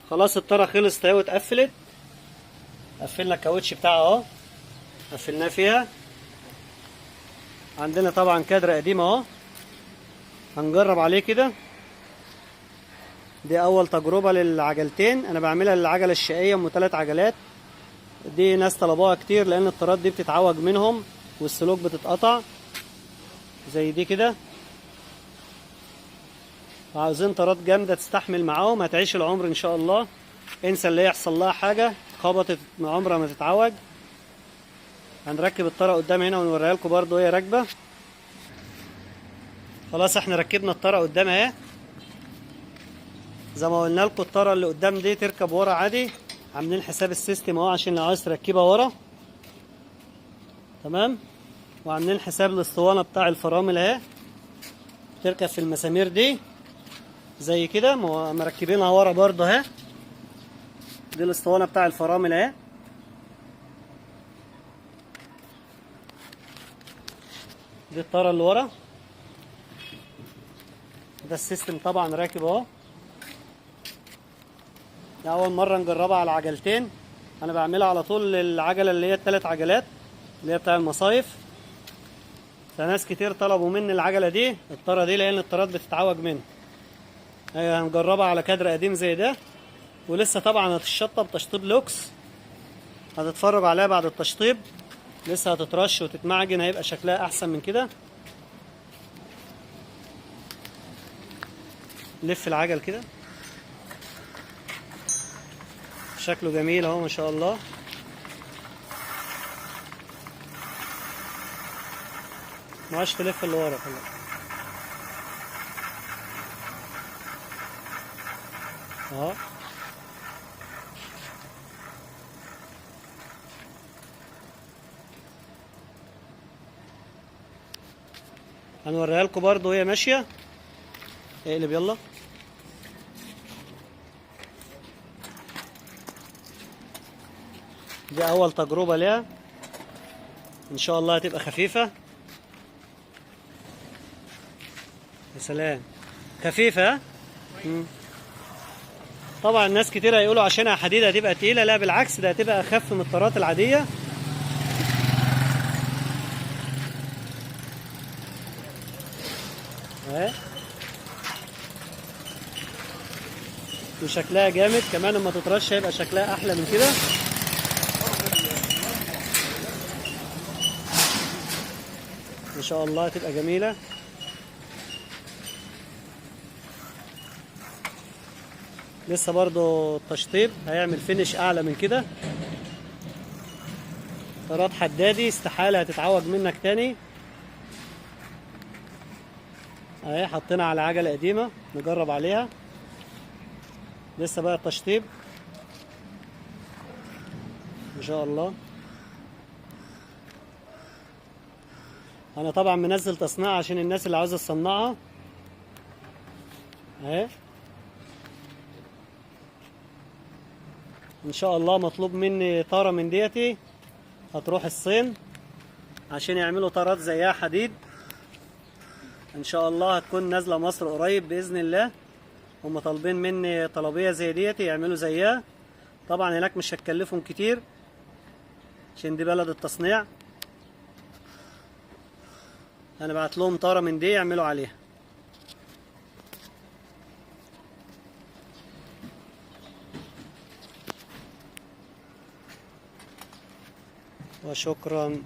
خلاص الطاره خلصت اهي واتقفلت، قفلنا الكاوتش بتاعها اهو، قفلناه فيها. عندنا طبعا كادر قديم اهو، هنجرب عليه كده. دي اول تجربة للعجلتين، انا بعملها للعجلة الشقية ام 3 عجلات. دي ناس طلبوها كتير لان الطارات دي بتتعوج منهم والسلوك بتتقطع زي دي كده. عاوزين طارات جامدة تستحمل معاهم، هتعيش العمر ان شاء الله. انسى اللي يحصل لها حاجة، خبطت عمرها ما تتعوج. هنركب الطارة قدام هنا ونوريها لكم برضو وهي راكبة. خلاص احنا ركبنا الطارة قدام اهي. زي ما قلنا لكم الطارة اللي قدام دي تركب ورا عادي، عاملين حساب ال system اهو عشان لو عايز تركبها ورا، تمام. وعاملين حساب الاسطوانة بتاع الفرامل اهي، تركب في المسامير دي زي كده، مركبينها ورا برضه اهي. دي الاسطوانة بتاع الفرامل اهي. دي الطارة اللي ورا. ده ال system طبعا راكب اهو. ده اول مرة نجربها على عجلتين، انا بعملها على طول للعجلة اللي هي الثلاث عجلات اللي هي بتاع المصايف. فناس كتير طلبوا مني العجلة دي، الطارة دي، لان الطارات بتتعوج منها. ايوه هنجربها على كادر قديم زي ده، ولسه طبعا هتتشطب تشطيب لوكس، هتتفرج عليها بعد التشطيب، لسه هتترش وتتمعجن، هيبقى شكلها احسن من كده. لف العجل كده، شكله جميل اهو ما شاء الله. ما عادش تلف اللي ورا خلاص. اهو هنوريها لكم برضو وهي ماشية. اقلب يلا. دي اول تجربة ليها، ان شاء الله هتبقى خفيفة. يا سلام، خفيفة. طبعا ناس كتير هيقولوا عشانها حديد هتبقى تقيلة، لا بالعكس، ده هتبقى اخف من الطارات العادية. اهي وشكلها جامد كمان، لما تترش هيبقى شكلها احلى من كده. ان شاء الله هتبقى جميلة. لسه برضو التشطيب هيعمل فينش اعلى من كده. طارات حدادي استحالة هتتعوج منك تاني. اهي حطينا على عجلة قديمة نجرب عليها، لسه بقى التشطيب ان شاء الله. انا طبعا منزل تصنيع عشان الناس اللي عاوزة تصنعها. اهي ان شاء الله مطلوب مني طارة من ديتي هتروح الصين عشان يعملوا طارات زيها حديد. ان شاء الله هتكون نازلة مصر قريب بإذن الله. هم طالبين مني طلبية زي ديتي يعملوا زيها. طبعا هناك مش هتكلفهم كتير عشان دي بلد التصنيع. انا بعت لهم طارة من دي يعملوا عليها. وشكرا.